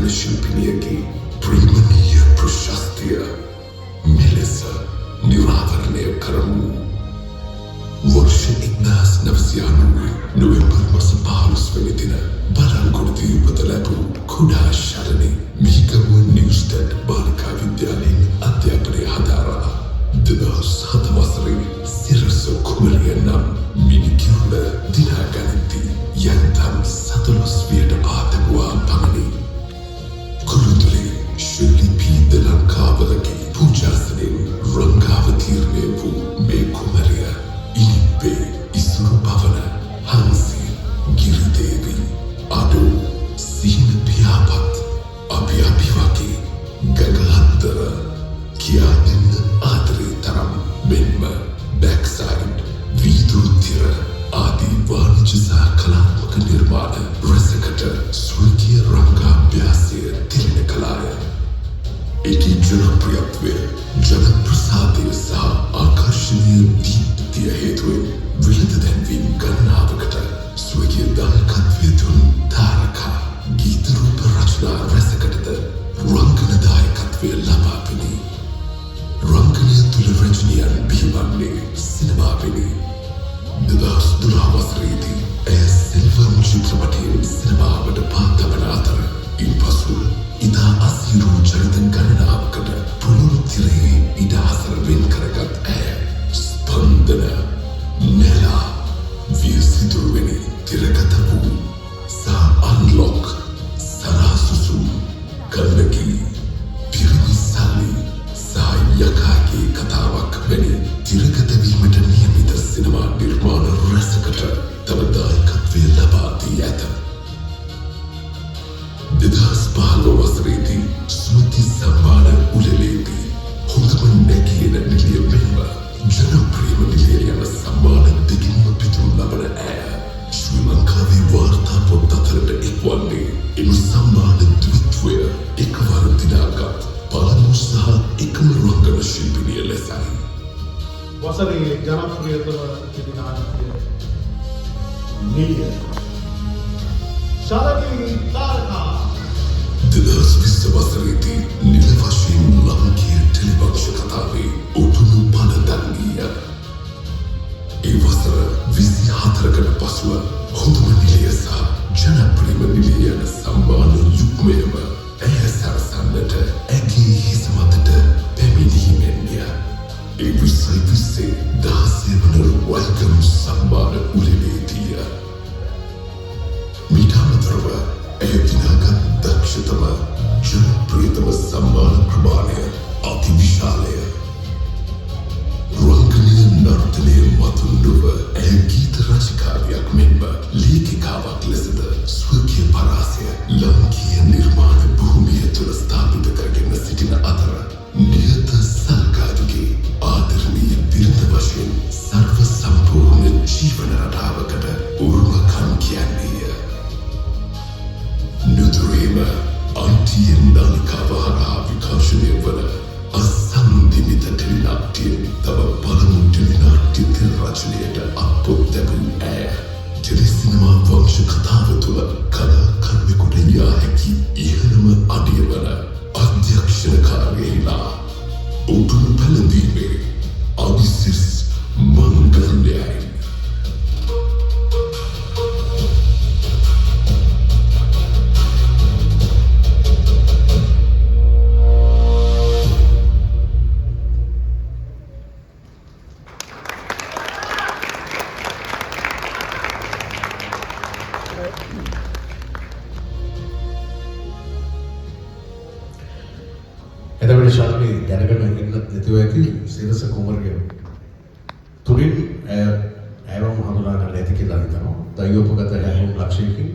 රංගන ශිල්පිනියගේ ප්‍රේමණීය ප්‍රශස්තිය මෙලෙස නිරාවරණය කරමු. වර්ෂ 1990 නොවැම්බර් මස 15 වෙනි දින බලංගොඩදී උපත ලැබූ කුඩා ශරණි මීගමුව නිව්ස්ටඩ් බාලිකා විද්‍යාලයෙන් අධ්‍යාපනය හදාරා 2007 වසරේ සිරස කුමරිය නම් මිනිකිරුල දිනා ගනිද්දී යන්තම් 14 වියට පා තැබුවා පමණි. කුරුඳුලේ ශිර්ලි පී ද ලංකාවලගේ පූජාසනයෙන් රංගාවතීර්ණය වූ මේ කුමරිය ඉලිප්පේ, ඉසුරු භවන, හංසි, ගිරිදේවි, අඩෝ, සිහින පියාපත්, අපි අපි වගේ, ගගහත්තර, කියා දෙන්න ආදරේ තරම් මෙන්ම බැක්සයිඩ්, වීදුරු තිර ආදී වාණිජ සහ කලාත්මක නිර්මාණ රැසකට ස්වකීය රංගාභ්‍යාසය තිළිණ කළාය. එකී ජනප්‍රියත්වය, ජනප්‍රසාදය සහ ආකර්ෂණීය දීප්තිය හේතුවෙන් වෙළඳ දැන්වීම් ගණනාවකට ස්වකීය දායකත්වය දුන් තාරකා ගීත රූප රචනා රැසකටද රංගන දායකත්වය ලබා දුනි. රංගනය තුළ රජනියන් බිහිවන්නේ සිනමාවෙනි. 2012 වසරේදී ඇය සෙල්වම් චිත්‍රපටයෙන් සිනමාවට පා තබන අතර ඉන්පසු ඉතා අසීරු චරිත ගණනාවකට පුළුල් තිරයේ ඉඩහසර වෙන් කරගත් ඇය ස්පන්දන, නෙලා, වියසිදුරුවෙනි තිරගත වූ සහ අන්ලොක්, සරාසුසුම්, කන්නකී, පිරිමි සල්ලි සහ යකාගේ කතාවක් වැනි තිරගත වීමට නියමිත සිනමා නිර්මාණ රැසකට තම දායකත්වය ලබා දී ඇත. 2015 වසරේදී සුමති සම්මාන උළෙලේදී හොඳම නැගී එන නිළිය මෙන්ම ජනප්‍රියම නිළිය යන සම්මාන දෙකින්ම පිදුම් ලබන ඇය ශ්‍රී ලංකාවේ වාර්තා පොත් අතරට එක්වන්නේ එම සම්මාන ද්විත්වය එකවර දිනාගත් පළමු සහ එකම රංගන ශිල්පිනිය ලෙසයි. වසරේ ජනප්‍රියතම ටෙලි නාට්‍ය නිළිය ශරණී තාරකා. 2020 වසරේදී නිල වශයෙන් ලාංකීය ටෙලිවංශ කතාවේ උතුණු පණ දැන්වීය. ඒ වසර 24කට පසුව හොඳම නිළිය සහ ජනප්‍රියම නිළිය යන සම්මාන යුග්මයම ඇය සරසන්නට ඇගේ හිස මතට පැමිණීමෙන්ය. ඒ 2020 16 වන රයිගම් සම්මාන උළෙලේදීය. මීට අමතරව ඇය දිනාගත් දක්ෂතම ජනප්‍රියතම සම්මාන ප්‍රමාණය අතිවිශාලය. රංගනය නර්තනය මතු නොව ඇය ගීත රචිකාවියක් මෙන්ම ලේඛිකාවක් ලෙසද ස්වකීය පරාසය ලාංකීය නිර්මාණ භූමිය තුළ ස්ථාපිත කරගෙන සිටින අතර නියත සල්ගාදුගේ ආදරණීය බිරිඳ වශයෙන් සර්ව සම්පූර්ණ ජීවන රටාවකට උරුමකම් කියන්නේය. නුදුරේම ITN නාලිකාව හරහා විකාශනය වන අසන්දිමිත ටෙලිනාට්‍යයෙන් තම පළමු ටෙලිනාට්‍ය තිර රචනයට අත්පොත් තැබූ ඇය ටෙලිසිනමා වංශ කතාව තුළ කලාකරුවෙකුට යා හැකි ඉහළම අඩිය වන අධ්‍යක්ෂණ කාර්යයහිලා ඔටුනු පැළඳීමේ අවිසිස් මංගල්‍යයි. එතකොට ශාලිනී දැනගෙන ඉන්නත් නැතුව ඇති. සිරස කුමරිය තුලින් ඇය ඇයවම හඳුනා ගන්න ඇති කියලා හිතනවා. දෛවෝපගත හැඟුම් ලක්ෂයකින්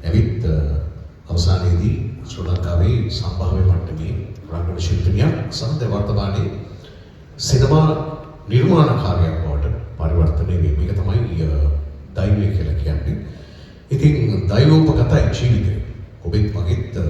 ඇවිත් අවසානයේදී ශ්‍රී ලංකාවේ සම්භාව්‍ය මට්ටමේ රංගන ශිල්පිනියක් සහ දැන් වර්තමානයේ සිනමා නිර්මාණකාරියක් බවට පරිවර්තනය වීම. මේක තමයි දෛවය කියලා කියන්නේ. ඉතින් දෛවෝපගතයි ජීවිතය. ඔබෙත් මගෙත්.